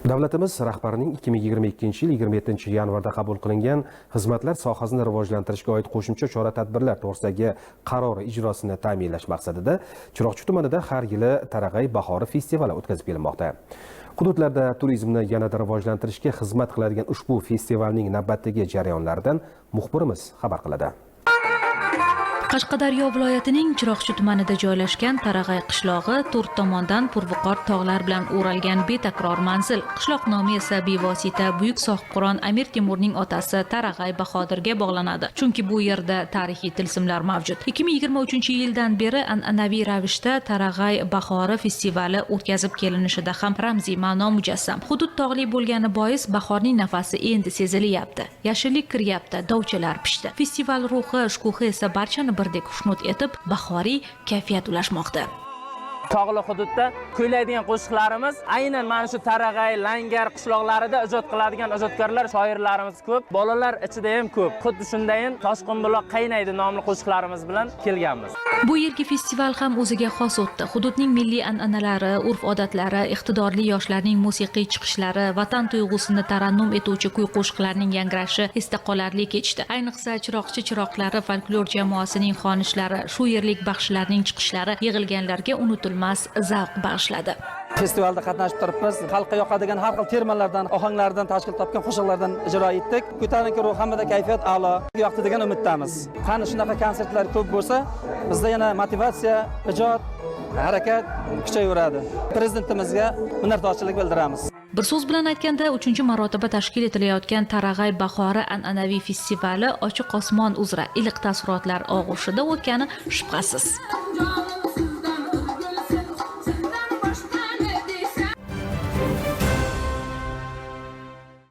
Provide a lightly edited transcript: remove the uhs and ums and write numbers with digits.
Davlatimiz rahbarining 2022-yil 27-yanvarda qabul qilingan xizmatlar sohasini rivojlantirishga oid qo'shimcha chora-tadbirlar to'g'risidagi qarori ijrosini ta'minlash maqsadida Chiroqchi tumanida har yili Tarag'ay bahori festivali o'tkazib kelinmoqda. Hududlarda turizmni yanada rivojlantirishga xizmat qiladigan ushbu festivalning navbatdagi jarayonlaridan muxbirimiz xabar qiladi. Qashqadaryo viloyatining Chiroqchi tumanida joylashgan Tarag'ay qishlog'i to'rt tomondan purviqor tog'lar bilan o'ralgan betakror manzil. Qishloq nomi esa bevosita buyuk sohibqiron Amir Temurning otasi Tarag'ay Bahodirga bog'lanadi. Chunki bu yerda tarixiy tilsimlar mavjud. 2023-yildan beri an'anaviy ravishda Tarag'ay bahori festivali o'tkazib kelinishida ham ramziy ma'no mujassam. Hudud tog'li bo'lgani bois bahorning nafasi endi sezilyapti. Yashillik kiryapti, dovchalar pishdi. Festival ruhi, shukuhi esa barchani birdek xushnud etib, bahoriy kayfiyat ulashmoqda. Tog'li hududda kuylaydigan qo'shiqlarimiz aynan mana shu Tarag'ay, Langar qishloqlarida ijod qiladigan ijodkorlar, shoirlarimiz ko'p, bolalar ichida ham ko'p. Xuddi shundayin "Toshqinbuloq qaynaydi" nomli qo'shiqlarimiz bilan kelganmiz. Bu yilgi festival ham o'ziga xos o'tdi. Hududning milliy an'analari, urf-odatlari, iqtidorli yoshlarning musiqiy chiqishlari, vatan tuyg'usini tarannum etuvchi kuy-qo'shiqlarning yangrashi esda qolarli kechdi. Ayniqsa, Chiroqchi chiroqlari folklor jamoasining xonishlari, shu yerlik baxshilarning chiqishlari yig'ilganlarga unutilmas zavq bag'ishladi. Festivalda qatnashib turibmiz. Xalqqa yoqadigan har xil termalardan, ohanglardan tashkil topgan qo'shiqlardan ijro etdik. Ko'tarinki ruh, hammada kayfiyat a'lo, yoqdi degan umiddamiz. Qani shunaqa konsertlar ko'p bo'lsa, bizda yana motivatsiya, ijod, harakat kuchayaveradi. Prezidentimizga minnatdorchilik bildiramiz. Bir so'z bilan aytganda, uchinchi marotaba tashkil etilayotgan Tarag'ay bahori an'anaviy festivali ochiq osmon uzra iliq taassurotlar og'ushida o'tgani shubhasiz.